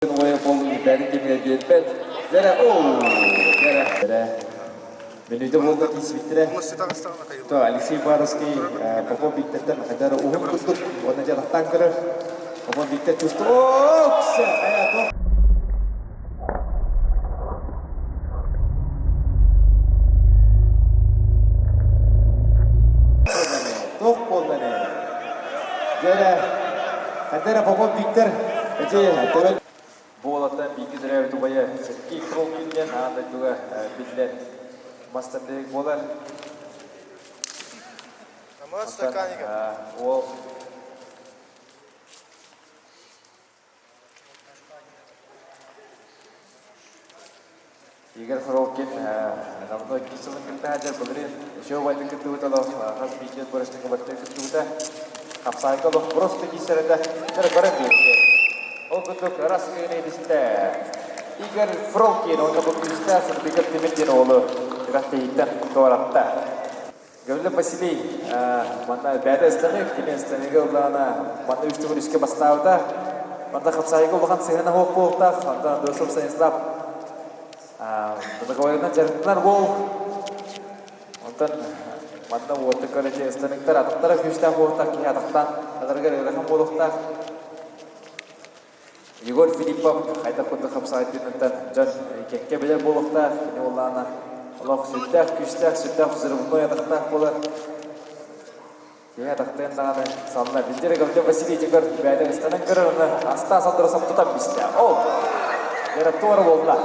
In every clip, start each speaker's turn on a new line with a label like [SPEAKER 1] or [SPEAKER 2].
[SPEAKER 1] Бэри кэмигэр биэрбэт. Дьэрэ, оо, дьэрэ. Дьэрэ. Мүнүүтэ буолла тиийсибиттэрэ. То Алексей Баровский Попов Виктортан хайдары уһун курдук уонна дьалахтаан көрөр. Попов Виктор чувство. Оо, Туох буолла Дьэрэ, хайдара Попов Виктор эти төбө Буолаттан бииргэ төрөөбүт убайа Сергей Фролкин диэн аан дойдуга биллэр мастардык буолар. Уол Игорь Фролкин давно иккис сылын кытта сылдьар былырыын еще убайдык кыттыбыта олох хас биирдии отборочнайга барытыгар кыттыбыта. Хапсаайга олох просто киирсэр этэ. Дьэ көрөн биэрдэ. Ол курдук ырас кыайыыны ситистэ. Игорь Фролкин уонна бу күүстээх Сырдыгар Тимир диэн уолу күрэхтэһииттэн туоратта. Гаврилов Василий манна бэйэтэ ыстанык, кини ыстаныыга ыллаҕына манна үс төгүл үскэ бастаабыта. Манна хапсаайга улахан сыһыана суох буолуохтаах. Онтон Андросов Станислав многовоеннай дьарыктанар уол. Онтон манна уоттан көрө ыстаныктар атахтара күүстээх буолуохтаах киһи атахтаан атарыгар ыарахан буолуохтаах. Егор Филиппов хайдах курдук хапсаҕайдыырыттан дьон кэккэ билэр буолуохтаах. Кини буоллаҕына олох сүрдээх күүстээх, сүрдээх взрывной атахтаах буолар. Киһи атахтыан даҕаны салла. Билдире Гаврил Васильевич көр бэйэтэ ыстанан көрөр, оны астаа салдыра соптутан бистэ. Ол! Дьэрэ туора буолла.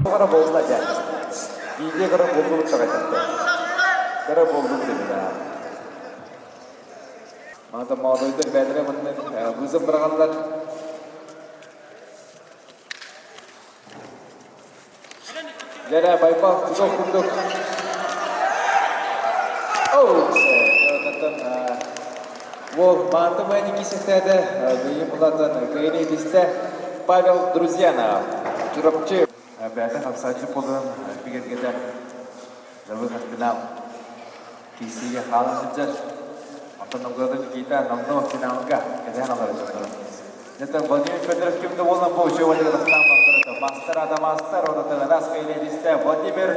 [SPEAKER 1] Туора буолла дьэ. Бииргэ көрө буоллубут саҕайтарда. Көрө буоллубут эбит аа. Маата молодойдар бэйэлэрэ маннык вызов быраҕаллар. Дьэрэ Байбал чугас курдук. Оу! Уол маанты мэни кисэхтээтэ, быйым улатан кыайыны итистэ Павел Друзьянов. Чурапчы Бэйэтэ хамсааччы буоларын бигэргэтэр Давыдов финал киирсиигэ хаалан сылдьар. Оттон Новгородов Никита номнуо финалга кэтэһэн олорор дьоннору. Это Владимир Федоров ким да буолан бу учебаны тахтаан мастер мастер ата мастер онотон ыраас кайледисте Владимир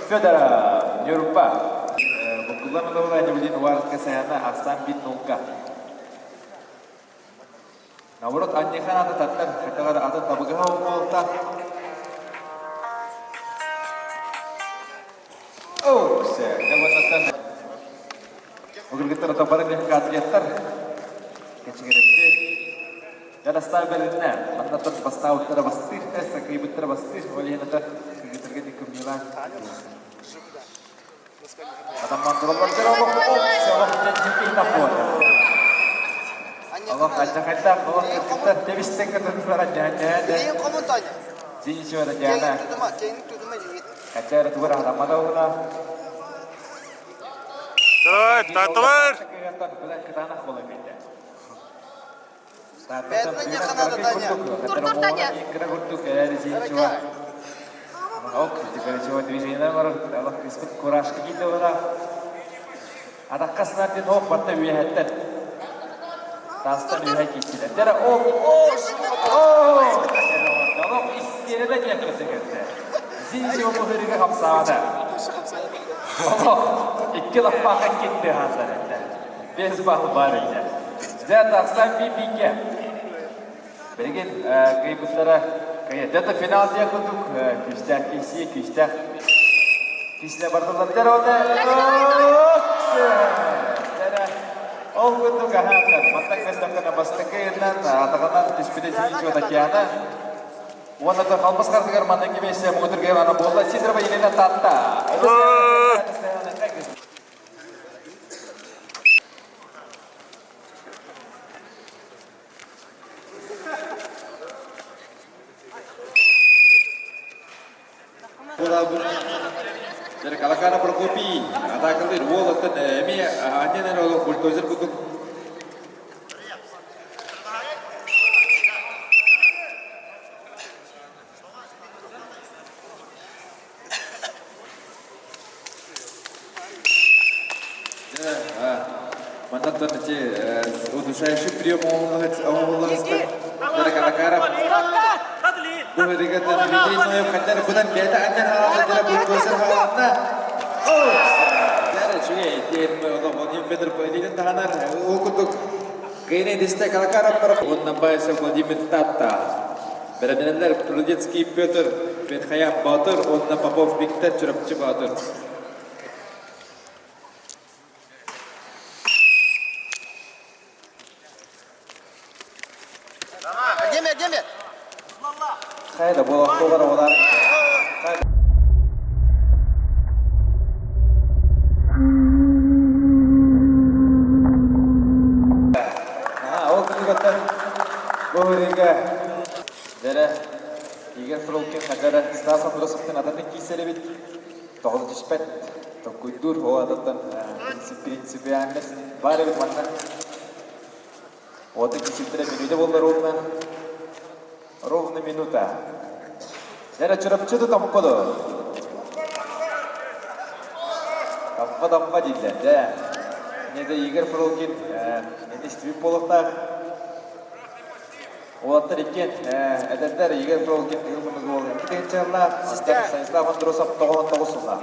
[SPEAKER 1] Федоров Нюрба. Буккуллан олорула Небудин Уваровка саяна Арсан бит нулка. Наоборот, анньыхан аты таттар, хотя аты табыгаһа буолта. Оуксе, дьабанаттан Огыргыттар ата бары катлеттар кэчигиретти. Дьарастаа бэриннэ, маннаттан бастаабыттара бастыыр, сакыйбыттара бастыыр, ол иһин ата кыргыттарга диккымньылаан.
[SPEAKER 2] Давай, татылар!
[SPEAKER 3] Тур-тур, Таня.
[SPEAKER 1] Атахха сынар диэн ох барта үөһэттэн. Таастан үөһэ киирсилэр. Дэрэ о о о Олох истиэнэдэ диэн кэллэ. Зинчио быһырыга хамсаабата. Олох икки лаппаахха китти хааллар этэ. Без балл баар этэ. Дьэ, тахсан биир-бииргэ. Билигин кыайбыттара кыайа. финал диэн курдук күүстээх киирсии, күүстээх киирсилэр бардылар. Дьэ, Ол курдук аһаатар. Мантан көрдөххүнэ бастакы ыйынан атаҕынан түспүтэ Синичева Татьяна. Уонна да халбас хартыгар маннык кимиэсэ муҥутур Ивана буолла. Сидорова Елена Татта. Калакана Прокопий, атаакалыыр уол оттон эмиэ анньан эрэ бульдозер курдук Маннаттан ити удушающий прием оҥоһуллаҕыста Дара Бу ырыгатын Дмитрий Ноев хаттар быдан бэйэтэ анньан хаалла дара бульдозер хааланна. Дара үчүгэй диэн Владимир Федоров илиитин таһынар ол курдук Кыйын эдистэ Калакаров уонна Баисов Владимир Татта. Бэрэмнэнэллэр Прудецкий Петр, Петхаян Боотур уонна Попов Виктор Чурапчы Боотур.
[SPEAKER 3] Деме, деме!
[SPEAKER 1] Хайда буолуохтугар оҕолор. Ол күнүгөттөн бу ырыга дэрэ Игорь Фролкин хадара Стас Андросовтан ататын киисэр эбит. Тоҕо түспэт толкуйдуур ол ататтан принципиальность баар эбит манна. Уота киситтэрэ мүнүүтэ буолла ровно. Ровно минута. Дэрэ Чурапчы томподу. Тампа-тампа дииллэр, дэ. Эмиэ да Игорь Фролкин истибит буолуохтаах. Уолаттар иккиэн эдэрдэр Игорь Фролкин тыгын муннук уол икки тыһыынчалаах, Станислав Андросов 99 сыллаах.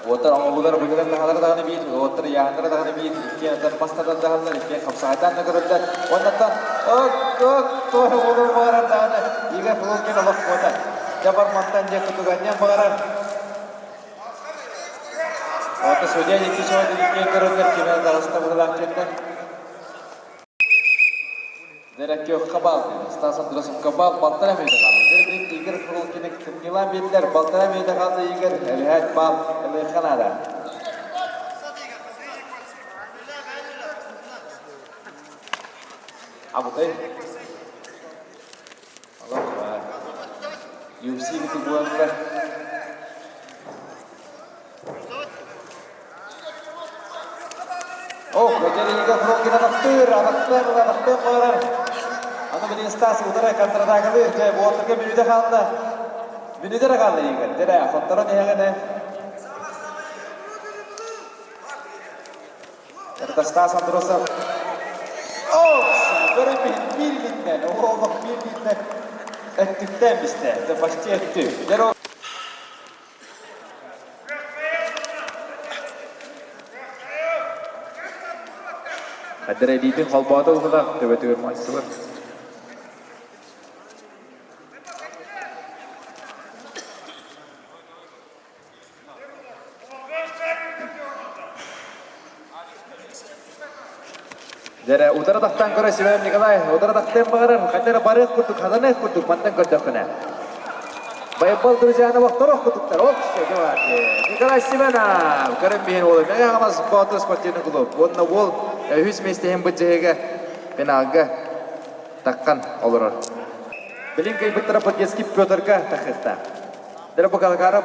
[SPEAKER 1] Уоттар оҥоһуулар быһыылар таһалара даҕаны биир, уоттар ыйааһыннара даҕаны биир, иккиэн аттан мас тардан даһаллар, иккиэн хапсаҕайдаан да көрөллөр. Уоннаттан ок-ок туора буолуон баҕарар даҕаны Игорь Фролкин олох куотар. Дьэ бармантан дьэ кутуганньан баҕарар. Оттон судья Никитичева иккиэн көрөллөр, кимэ таҕыста быһыылаах диэннэр. Директор Кабал, Стас Андросов Кабал, полтора минута қалды. Игорь Фролкин Милан Биллер, полтора минута қалды Игорь, Элиһэт бал, Канада. Абытай. UFC кутугуанга Ох, Валерий Фролкин атахтыыр, атахтыыр, атахтыыр буолар. Аны билигин Стас утары контратакалыыр, дьэ, буолтарга мүнүүтэ хаалла. Мүнүүтэ эрэ хаалла Игорь. Дьэ, хотторон иһэҕинэ. Это Стас Андросов. Ох, көрөн биир илиитинэн, олох биир илиитинэн өттүктэн бистэ. Это почти өттүк. Дьэ, Хаддара илиитин холбоото уһуна төбөтүгэр мастыбар. Дьэрэ, утары тахтан көрө Семен Николаев, утары тахтыан баҕарар, хайда эрэ барыах курдук, хатаныах курдук мантан көрдөххүнэ. Байбал друзьяны охторох курдуктар, ох, Николай Семенов, көрөн биһин уолу, Мэҥэ Хаҥалас Боотур спортивный клуб. Уонна уол үһүс миэстэһин быдьыһыга финалга таххан олорор. Билин кыйбыттара Поддеский Петрга тахыахта. Дьэ бу Калакаров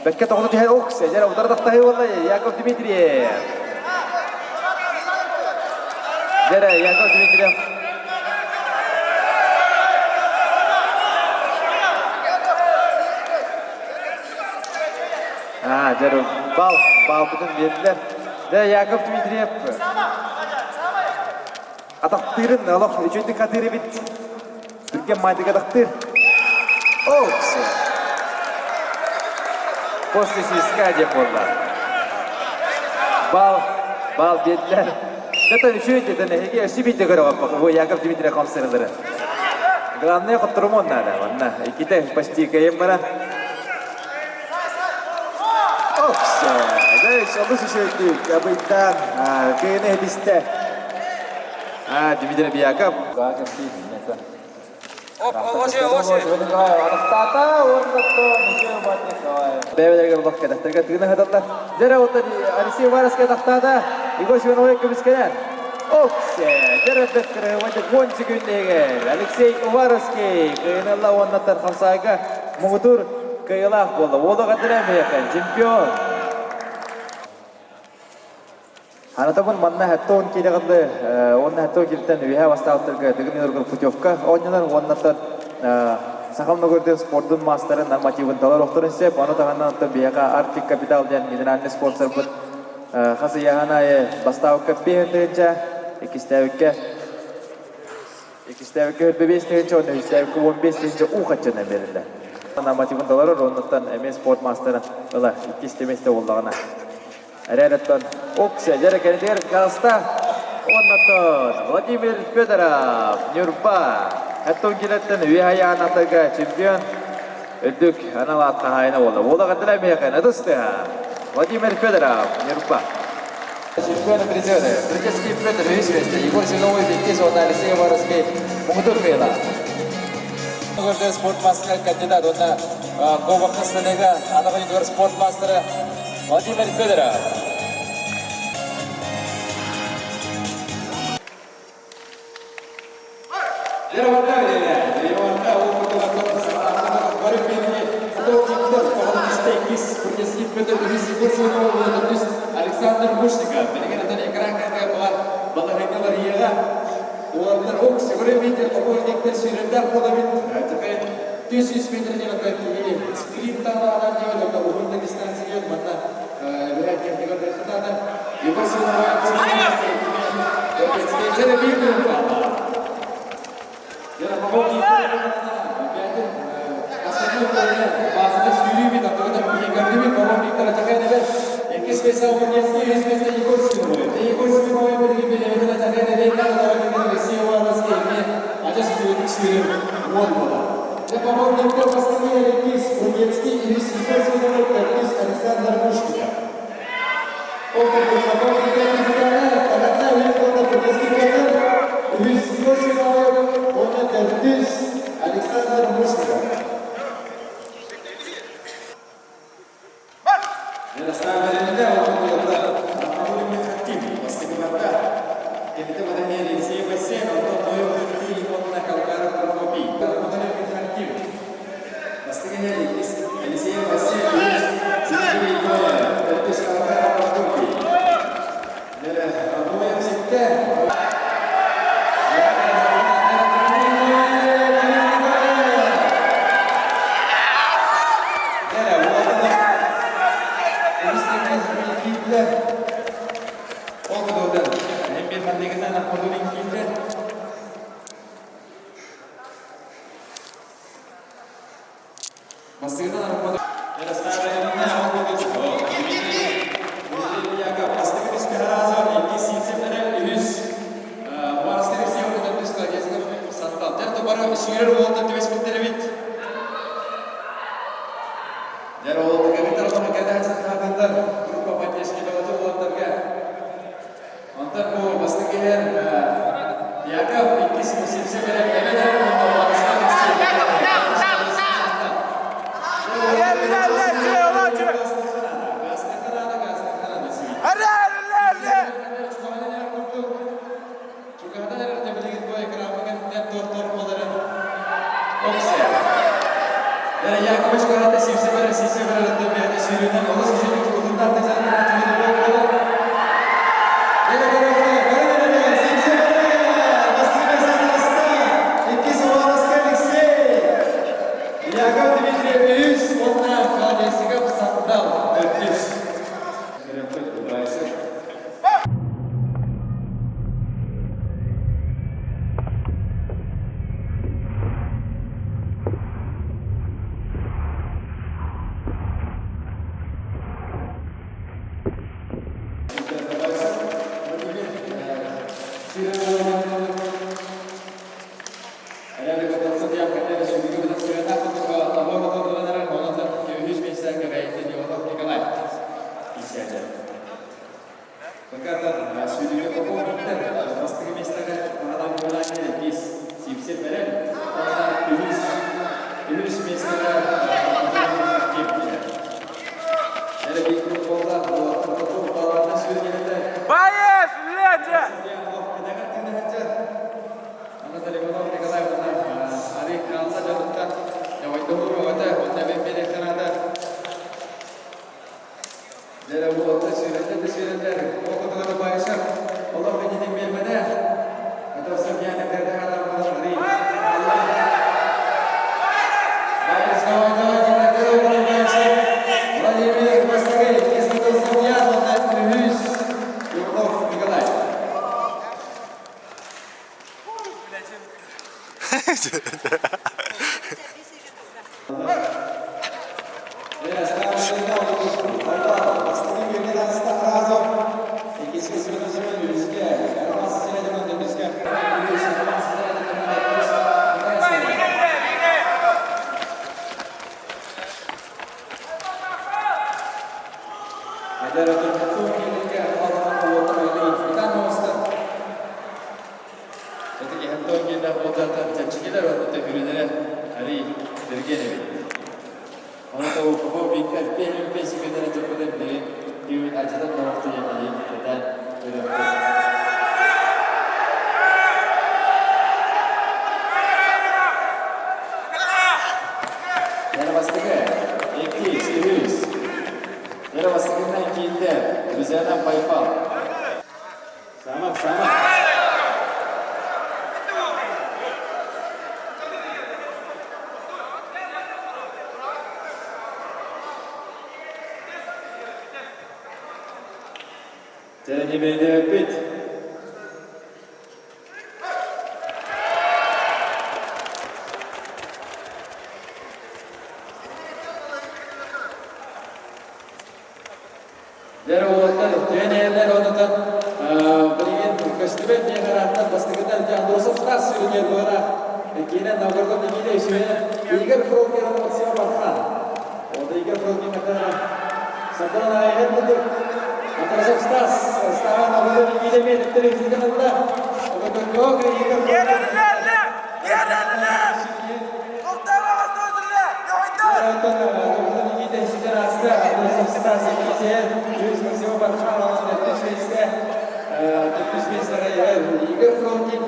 [SPEAKER 1] бэккэ тоҕута түһэн ох дьэ утары тахтаһыы буолла Яков Дмитриев. Дьэ Яков Дмитриев А, дьэ бал, балбытын биэрдилэр. Дьэ Яков Дмитриев атахтыырын олох үчүгдүк хатыыр эбит. Түргэн маайдык атахтыыр. Опс! После свистка диэн буолла. Бал, бал диэтилэр. Это үчүгэй диэтэн эһиги өссө биирдэ көрөҕөппөх. Бу Яков Дмитриев хамсырылары. Главное хотторумон надо. Онна иккитэ почти кыайан баран. Опс! Дальше олус үчүгэйдик абыйтаан кыайыны эбистэ. А, Дмитрий Бияков. Бэйэлэригэр олох кэтэхтэргэ тыына сыталлар. Дьэрэ оттон Алексей Уваровскай тахтаата, Егор Семенович көмүскэнэн. Оксе, дьэрэ бэт уон секүндэгэр Алексей Уваровский кыайынылла уоннаттан хамсаайга муҥутуур кыайыылаах буолла. Уолу кадыра чемпион. Анатабын манна 70 киилэҕэ уонна 70 киилэттэн үөһээ бастаабыттарга Дыгын Ыаргын путевка оонньонор уоннаттан Сахам ногордын спордун маастарын нормативын талар охторун сөп. Ону таһынан оттон биһиэхэ Арктик Капитал диэн генеральный спонсорбыт хас ыйааһын аайы бастаабыкка 5 тыһыынча, иккистээбиккэ 25 тыһыынча уонна үһүстээбиккэ 15 тыһыынча уу хаччынан бериллэр. Нормативын талар оннуттан эмиэ спорт маастарын ыла иккис миэстэ буоллаҕына. Эрээрэттэн Окся дьэрэ кэнитигэр хаста уоннаттан Владимир Федоров Ньурба Эттон килэттэн үөһэ айаан атыга чемпион үрдүк анал аат хаһаайына буолла. Буола кытыла миэхэ ытыстыха Владимир Федоров Ньурба. Чемпионы призеры Бритецкий Петр үһүс миэстэ, Егор Зиновьев иккис уонна Алексей Уваровский муҥутуур кыайыылаах. Спорт мастера кандидат уонна Кубок Станыга аныгы спорт мастера Владимир Федоров. Александр Мушников, билигин экран балаһыанньалар Уолаттар ок сүгүрэ полковниктар сүүрэрдээх буолабыт. Теперь 300 метр спринт таалаҕынан диэн уһун да дистанция манна Егор Александр Мушников. Александр Мушников.
[SPEAKER 2] Баеш, леджа!
[SPEAKER 1] Давай, давай, Владимир Бастыгы, иккис Судья, үһүс Иванов Николай. Самак, самак. Тэнибэйдээппит. Дэр уолаттар, тренерлер онутан билигин көстүбэт диэн арааттан бастакытан Андросов Стас сүрүнүөр буора киинэн Новгород Никита үсүһүнэн Игорь Фролкин Максим Бархан. Ода Игорь Фролкин катара Сардан Айхан курдук Андросов Стас Става Новгород Никита метртер үсүһүнэн ылла. Игорь Игорь Фролкин.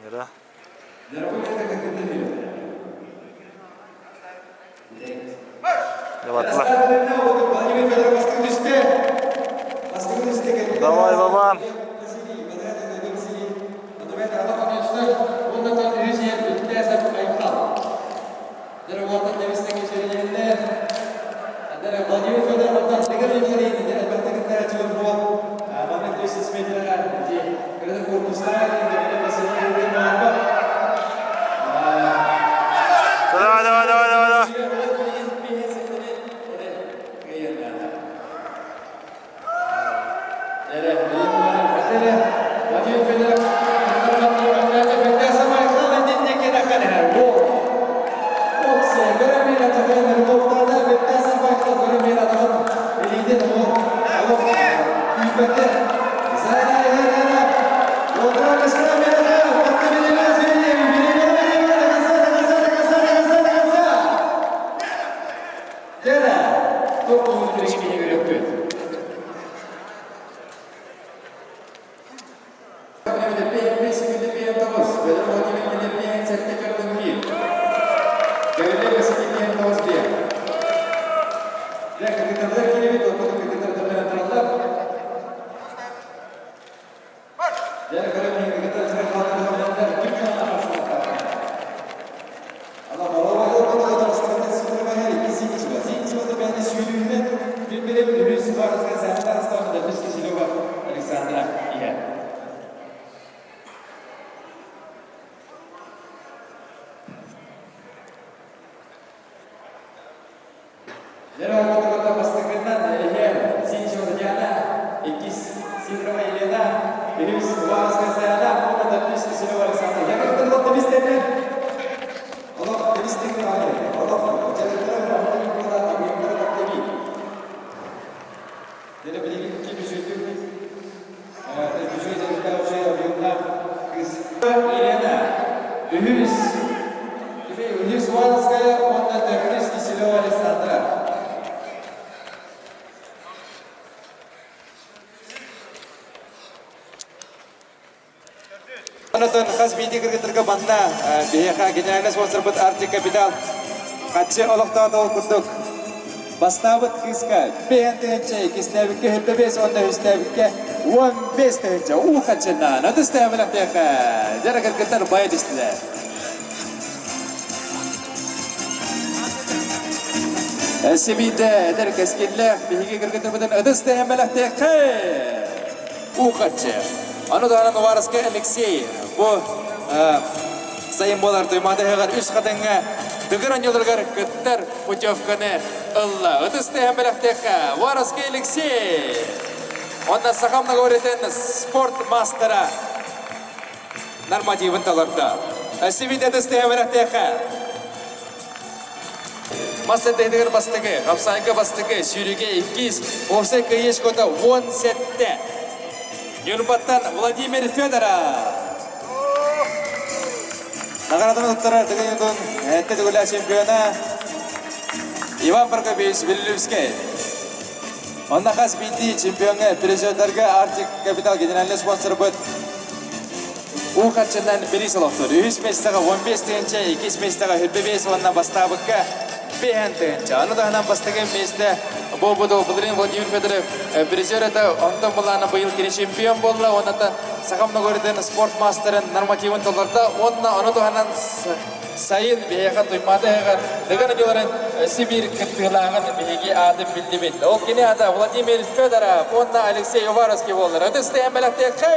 [SPEAKER 2] Нера. Давай, Давай, Вован. Давай, давай, давай, давай, давай.
[SPEAKER 1] Онтон хас биирдии кыргыттарга манна биһиэхэ генеральный спонсорбыт Арктик Капитал хаччы олохтоото ол курдук бастаабыт кыыска 5000 иккистээбиккэ 25 уонна үһүстээбиккэ 15 тыһыынча уу хаччынан ытыс тыһа дьара кыргыттар бая түстүлэр. Өссө биирдэ эдэр кэскиллээх биһиги кыргыттарбытын ытыс тыһа бэлэхтиэххэ! Ухаччы. Аны даҕаны Уваровскай Алексей бу сайын буолар Туймаада үс хатыҥҥа Дыгын оонньууларыгар кыттар путевканы ылла. Ытыс тыаһын бэлэхтиэххэ Уваровскай Алексей! Онно саха многоборьетын спорт мастера нормативын толордо. Өссө биирдэ ытыс тыаһын бэлэхтиэххэ. Мас тардыһыытыгар бастакы, хапсаайга бастакы, сүүрүүгэ иккис, уопсай кыайыы очкота 17. Ньурбаттан Владимир Федоров. Наҕарааданы туттарар Дыгын Эрдэ төгүллээх чемпиона Иван Прокопьевич Беллюбскай. Онно хас биирдии чемпиоҥҥа, призердарга Арктик Капитал генеральный спонсорбыт Уу харчынан бириис олохтуур. Үһүс миэстэҕэ 15 тыһыынча, иккис миэстэҕэ 25 уонна бастаабыкка 5 тыһыынча. Ону таһынан бастакы миэстэ буолбут былырыын Владимир Федоров призер этэ. Онтон былаана быйыл кини чемпион буолла. Уонна Саха многоритын спорт маастарын нормативын толордо. Уонна ону туһанан сайын биһиэхэ Туймаада ыһыаҕар Дыгын оонньууларын Сибиир кыттыылааҕын биһиги аатын биллибит. Ол кини аата Владимир Федоров уонна Алексей Уваровский буоллар. Ытыс тыаһын бэлэхтиэххэ!